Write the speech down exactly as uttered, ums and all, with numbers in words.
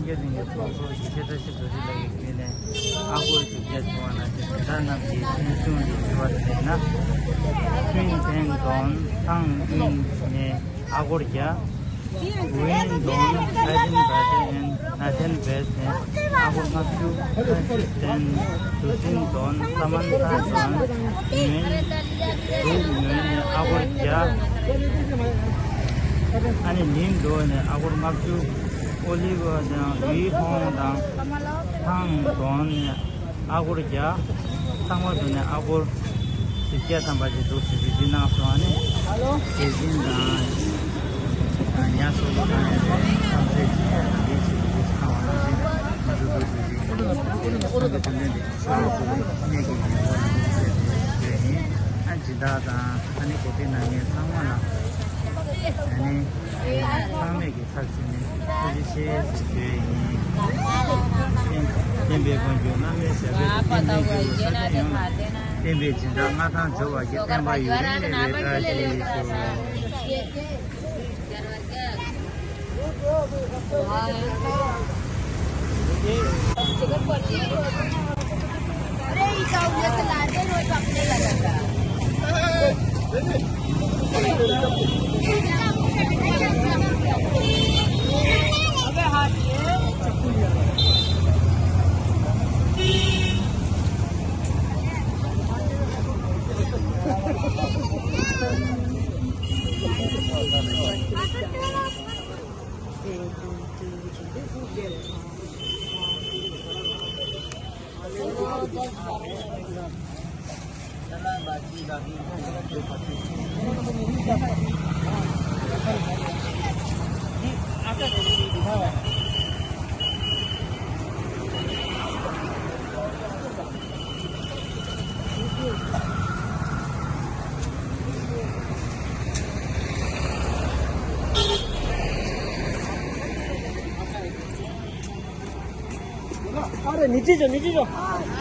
སྐད་འཛིན་གྱི་ཚོགས་གཙོ་ཡེ་ཤེས་བཀྲ་ཤིས་རྡོ་རྗེ་ལགས་ཀྱི་བརྒྱུད་ནས་ཨ་སྒོར་བཞི་བརྒྱ་བྱུང་བ་ནང་བཞིན། དེ་དག་རྣམས་ཀྱི་སེམས་བྱུང་གི་དྲི་བ་དེ་ཡིན་ན། ཀུན་ལྡན་དོན་ཐང་ཀུན་ནས་ཨ་སྒོར་བརྒྱ། ཝིན་དོན་ཨ་ཏིན་བ་ཏི་ཨན་ན་ཏན་བེ་སན་ཨ་སྒོར་ལྔ་བཅུ། ཁ་ཤི་ཏན་དུ་ཟིན་དོན་ས་མན་ཐ་དོན་ཡོན་དུ་ཡོན་ནས་ཨ་སྒོར་བརྒྱ། ཨ་ནི་ལིན་དོན་ནས་ཨ་སྒོར་ལྔ་བཅུ། ཨོ་ལི་ཝ་དང་ལུའི་ཧོང་དང་ཐང་དོན་ནས་ཨ་སྒོར་བརྒྱ། ཚང་མ་དོན་ནས་ཨ་སྒོར་བཞི་བརྒྱ་ཐམ་པ་ཞིག་འདུག་ཟེར་དུས་འདི་གནང་སོང་། ཨ་ནི་དེ་བཞིན་དང་ཉ་སོགས་ལ་གང་ཡང་མཚམས་ཚད་ཀྱི་ཡིད་ཆེས་ཀྱི་ཚང་བ་ནང་བཞིན་མ་འགྲོ་དགོས་ཟེར་གྱི་ཡིན། ཚང་གི་དོན་ལྡན་དེ་ཤོག་ལ་སོགས་པའི་གནད་ཀྱི་ཡིན་པ་ནང་བཞིན་ཟེར་ཡིན། ཨ་སྦྱིན་བདག་དང་ཨ་ནི་གོ་སྒྲིག་གནང་མཁན་ཚང་མ་ལ་ཨ་ནི་ཚང་མས་ཀྱི་ཚབ་བྱས་ནས་ཐུགས་རྗེ་ཆེ་ཞེས་ཞུ་ཡི་ཡིན། བསྟན་པའི་དཔལ་འབྱོར་བླ་མའི་ཞབས་པད་དང་། བསྟན་པའི་འབྱོར་བ་ས་སྐྱ་ཡོངས་ལ། བསྟན་པའི་སྦྱིན་བདག་མངའ་ཐང་འབྱོར་བ་ཀྱང་། བསྟན་པ་ཡུན་རིང་གནས་པའི་བཀྲ་ཤིས་ཤོག། ཨ་རེ། ནི་ཅི་ཅོ། ནི་ཅི་ཅོ།